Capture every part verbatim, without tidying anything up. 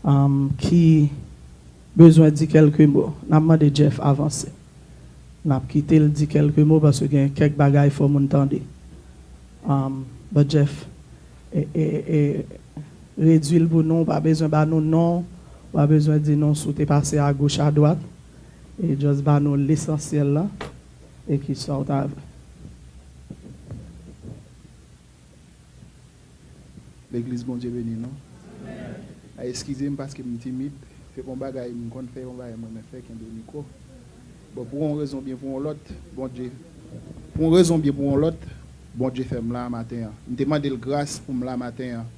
um, ki bezwen di kèlke mo. N ap mande Jeff avanse. N ap kite l di kèlke mo paske gen kèk bagay fò moun tande. Um, but Jeff, e, e, e, redwi l pou nou, w pa bezwen ba nou non, w pa bezwen di nou si w te pase agoch, adwat. E just ba nou lesansyèl la, e kisa w ta vle. Legliz, Bondye beni nou. A, eskize m paske m timid. Se pa yon bagay m konn fè, yon bagay mwen renmen fè, kenbe mikwo. Bon, pou yon rezon byen pou yon lòt, Bondye, pou yon rezon byen pou yon lòt, Bondye fè m la maten an. M te mande l gras pou m la maten an,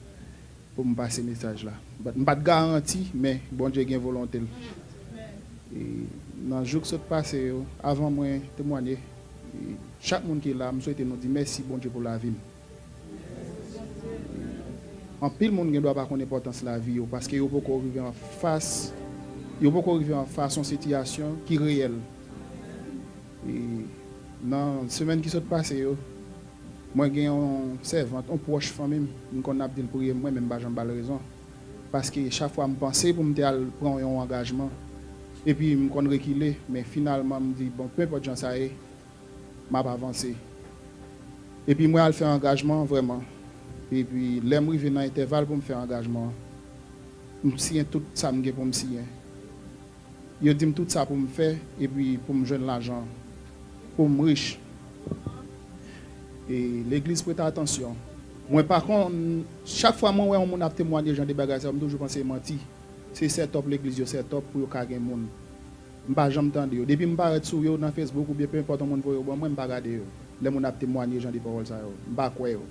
pou m pase mesaj la. But m pa t garanti, men Bondye gen volonte l. E nan jou k sot pase yo, avan mwen temwanye, e chak moun ki la, m swete nou di mèsi Bondye pou lavi m. Anpil moun gen dwa pa konn enpòtans lavi yo, paske yo poko rive anfas, yo poko rive anfas yon sitiyasyon ki reyèl. E nan semèn ki sot pase yo, mwen gen yon sèvant, yon pwòch fanmi m, m konn ap di l priye m, mwen menm m pa janm ba l rezon. Paske chak fwa m panse pou m te al pran yon angajman, epi m konn rekile, men finalman m di, bon, penpòt jan sa ye, m ap avanse. Epi mwen al fè angajman an vrèman. Epi lè m rive nan entèval pou m fè angajman an, m siyen tout sa m gen pou m siyen. Yo di m tout sa pou m fè, epi pou m jwenn lajan, pou m rich. E legliz prete atansyon. Mwen pa konn, chak fwa mwen wè yon moun ap temwanye jan de bagay sa yo, m toujou panse e manti. Se sètòp legliz yo sètòp pou yo ka gen moun. M pa janm tande yo. Depi m parèt sou yo nan Facebook oubyen penenpòt yon moun voye yo ban mwen, m pa gade yo. Lè moun ap temwanye jan de pawòl sa yo, m pa kwè yo.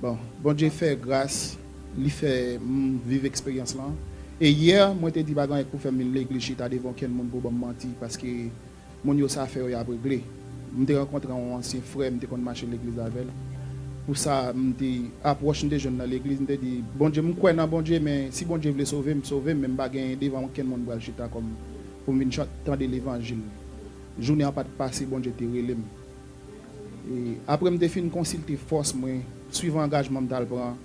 Bon, Bondye fè gras, li fè m viv eksperyans lan. E yè, mwen te di pa gen anyen k pou fè m vin legliz chita devan okenn moun pou ban m manti, paske moun yo sa fè yo y ap regle. M te rankontre yon ansyen frè, m te konn mache legliz avè l. Pou sa, m te apwòch m te jwenn nan legliz, m te di, Bondye, m kwè nan Bondye, men si Bondye vle sove m, sove m, men m pa gen devan okenn moun m pral chita kòm pou m vin chan- tande levanjil. Jounen an pa t pase, Bondye te rele m. E apre m te fin konsilte fòs mwen, swiv angajman m t al pran,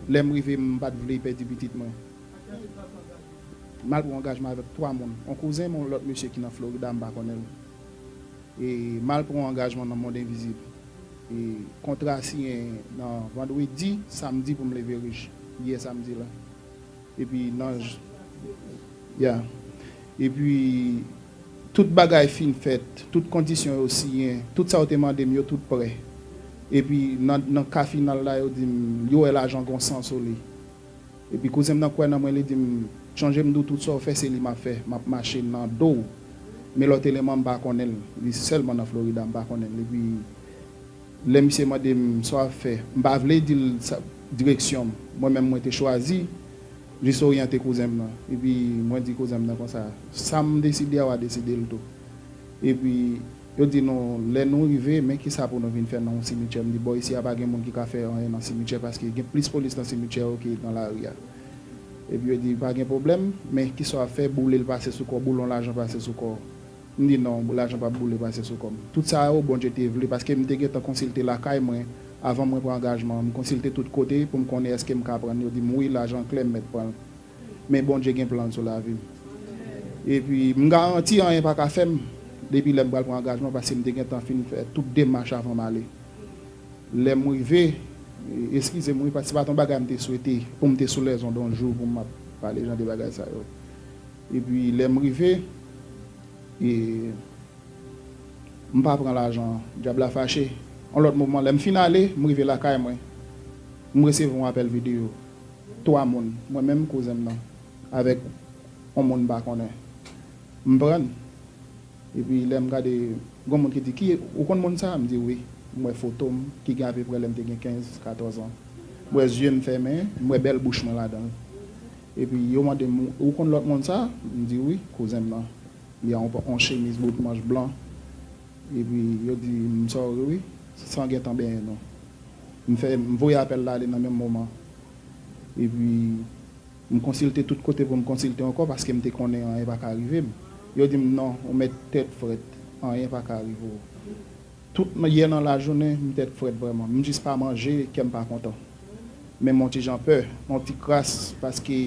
lè m rive, m pa t vle pèdi pitit mwen. M al pran angajman avèk twa moun. Yon kouzen m, yon lòt mesye ki nan Florida, m pa konnen l. E m al pran yon angajman nan mond envizib. E kontra siyen nan vandredi, samdi pou m leve rich. Yè samdi la. Epi nan j- Ya. Epi tout bagay fin fèt, tout kondisyon yo siyen, tout sa yo te mande m yo tout prè. Epi nan, nan ka final la, yo di m, yo wè lajan gon sans sou li. Epi kouzen m nan kwè nan mwen, li di m, chonje m di w tout sa w fè, se li m ap fè. M ap mache nan do w. Men lòt eleman, m pa konnen l. Li sèlman nan Florida, m pa konnen l. Epi lè misye mande m sa w ap fè, m pa vle di l sa, direksyon m. Mwen menm, mwen te chwazi jis oryante kouzen m nan. Epi mwen di kouzen m nan konsa, sa m deside a, w a deside l tou. Epi yo di nou, lè nou rive, men kisa pou nou vin fè nan yon simityè. M di, bò isi a pa gen moun ki ka fè anyen nan simityè, paske gen plis polis nan simityè yo ke nan lari a. Epi yo di, pa gen pwoblèm, men kisa w ap fè, boule l pase sou kò w, boule yon lajan pase sou kò w. M di, non, lajan p ap boule pase sou kò m. Tout sa yo, Bondye te vle, paske m te gentan konsilte lakay mwen, avan mwen pran angajman an. M konsilte tout kote pou m konnen èske m ka pran l. Yo di m, wi, lajan klè, m mèt pran l. Men Bondye gen plan l sou lavi m. Epi, m garanti anyen pa ka fè m depi lè m pral pran angajman, paske m te gentan fin fè tout demach avan m ale. Lè m rive, e, eskize m, wi, paske se pa t yon bagay m te swete, pou m te sou lèzond yon jou, pou m ap pale jan de bagay sa yo. Epi, lè m rive, e, m pa pran lajan an. Dyab la fache. Yon lòt moman, lè m fin ale, m rive lakay mwen, m resevwa yon apèl videyo. Twa moun, mwen menm, kouzen m nan, avèk yon moun m pa konnen. M pran l. Epi lè m gade, gon moun ki di, ki, ou konn moun sa a? M di, wi. M wè foto m, ki gen apeprè lè m te gen kenz, katòz an. M wè zye m fèmen, m wè bèl bouch mwen ladan l. Epi yo mande m, ou konn lòt moun sa a? M di, wi, kouzen m nan. Li a yon, yon chemiz bout manch blan. Epi yo di m, sa w ri wi, san gentan benyen non. M fè, m voye apèl la ale nan menm moman. Epi m konsilte tout kote pou m konsilte ankò, paske m te konnen anyen pa ka rive m. Yo di m, non, ou mèt tèt frèt, anyen pa ka rive w. Tout nan, yè nan lajounen, m tèt frèt vrèman. M jis pa manje, kè m pa kontan. Men m yon ti jan pè, yon ti kras, paske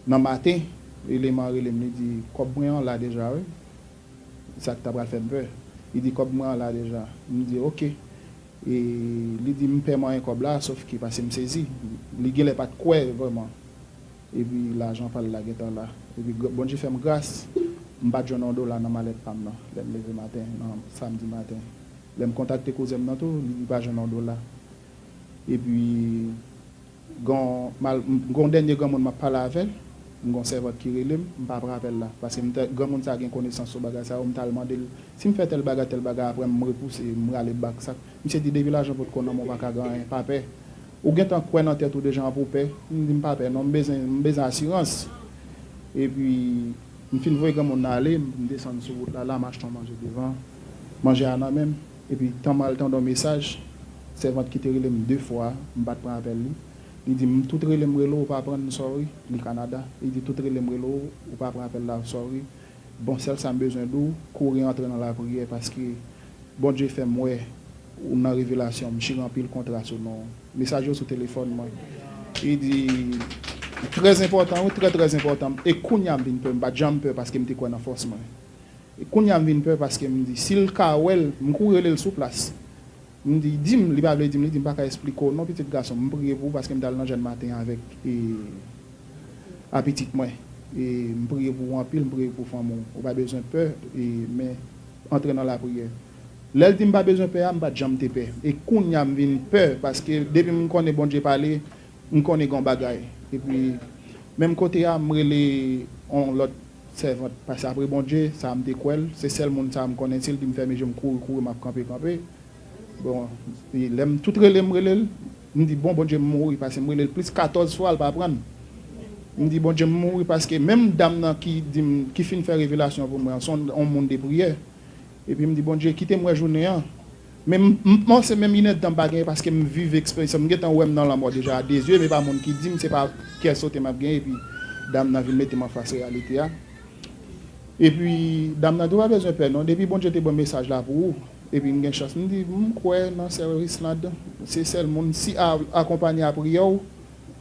nan maten, eleman an rele m, li di, "Kòb mwen an la deja, wi." Sa k ta pral fè m pè. Li di, "Kòb mwen an la deja." M di, "Oke." E li di, "M pè manyen kòb la, sòf ke pase m sezi." Li genlè pa t kwè vrèman. Epi lajan pa l la gentan la. Epi gr- Bondye fè m gras, m pa t jwenn yon dola nan malèt pa m nan, lè m leve maten, nan samdi maten. Lè m kontakte kouzen m nan tou, li di pa jwenn yon dola. Epi, gon, mal, m- gon dènye granmoun m ap pale avè l, m gon sèvant ki rele m, m pa pran apèl la. Paske m te- granmoun sa gen konesans sou bagay sa yo, m t al mande l, si m fè tèl bagay, tèl bagay, apre m repouse, m rale bak sa. Misye di, "Depi lajan potko nan men w, w pa ka gen anyen, pa pè. Ou gentan kwè nan tèt ou deja anpè w pè." M di, "M pa pè non, m bezwen, m bezwen asirans." Epi, m fin voye granmoun nan ale, m desann sou wout la, la, m achte yon manje devan, manje a nan men m. Epi, tan m al tande yon mesaj, sèvant ki te rele m de fwa, m pa t pran apèl li. Li di m, "M tout rele m rele w, ou pa pran, m sorry." Li Kanada. Li di, "Tout rele m rele w, ou pa pran apèl la, sorry. Bon, sèl sa m bezwen di w, kouri antre nan lapriyè, paske Bondye fè m wè ou nan revelasyon, m chire anpil kontra sou non." Mesaj yo sou telefòn mwen. Li di, "Trè enpòtan, wi, trè, trè enpòtan." E kounye a m vin pè, m pa t janm pè paske m te kwè nan fòs mwen. E kounye a m vin pè paske m di, "Si l ka wè l," m kouri rele l sou plas. M di, "Di m," li pa vle di m, li di, "M pa ka esplike w non, pitit gason m, m priye pou ou paske m t al nan jèn maten avèk e, a pitit mwen. E m priye pou ou anpil, m priye pou fanmi w. Ou pa bezwen pè, e, men antre nan lapriyè." Lè l di m pa bezwen pè a, m pa t janm te pè. E kounye a m vin pè, paske depi m konnen Bondye pale, m konnen gen yon bagay. Epi, menm kote a, m rele yon lòt sèvant, pase apre Bondye, sa a m te kwè l, se sèl moun sa a m konnen, si l di m fèmen je m, kouri, kouri, m ap kanpe, kanpe. Bon, e lè m tout rele m, rele l, m di, "Bon, Bondye, m mouri," paske m rele l plis katòz fwa, l pa pran. M di, "Bondye, m mouri," paske menm dam nan ki di m, ki fin fè revelasyon pou mwen an, se yon, yon moun de priyè. Epi m di, "Bondye, kite m wè jounen an." Men m, m panse menm inèdtan m pa genyen paske m viv eksperyans. M gentan wè m nan lanmò deja a de zye, men pa moun ki di m, se pa kè sote m ap genyen. Epi dam nan vin mete m anfas reyalite a. Epi dam nan di, "Ou pa bezwen pè non, depi Bondye te ban mesaj la pou ou." Epi m gen chans, m di, "M kwè nan sè Rislande, se sèl moun, si a akonpanye a priyè w,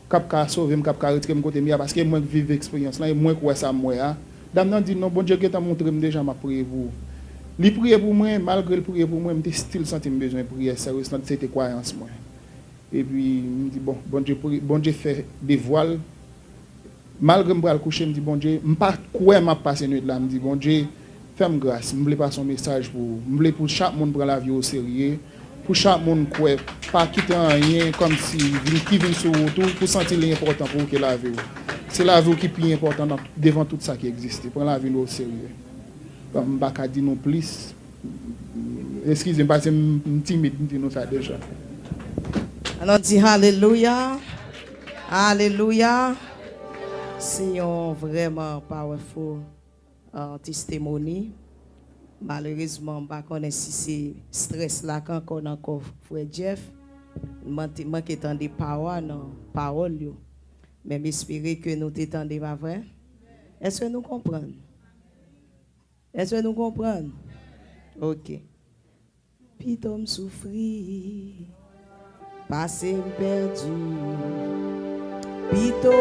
k ap ka sove m, k ap ka retire m kote m ye a, paske mwen k viv eksperyans lan, e mwen k wè sa m wè a." Dam nan di, "Non, Bondye gentan montre m deja, m ap priye pou ou." Li priye pou mwen, malgre l priye pou mwen, m te still santi m bezwen priyè, seryouzman, se te kwayans mwen. Epi, m di, "Bon, Bondye pri-, Bondye fè devwa l." Malgre m pral kouche, m di, "Bondye, m pa kwè m ap pase nwit la." M di, "Bondye, fè m gras, m vle pase yon mesaj pou ou. M vle pou chak moun pran lavi w oserye, pou chak moun kwè, pa kite anyen kòmsi vin, ki vin sou wout ou, pou santi li enpòtan pou ou ke lavi w. Se lavi w ki pi enpòtan nan, devan tout sa ki egziste. Pran lavi nou oserye." Bon, m pa ka di nou plis. Eskize m, paske m, m timid, m di nou sa deja. Ann di alelouya. Alelouya. Se yon vrèman powerful, uh, testimony. Malerezman, m pa konnen si se strès la k ankò nan kò frè Jeff. M manke, manke tande pawa nan pawòl yo. Men m espere ke nou te tande, pa vre? Èske nou konprann? Èske nou konprann? Ok. Pito m soufri, pase m pèdi. Pito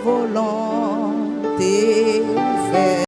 volonte w fè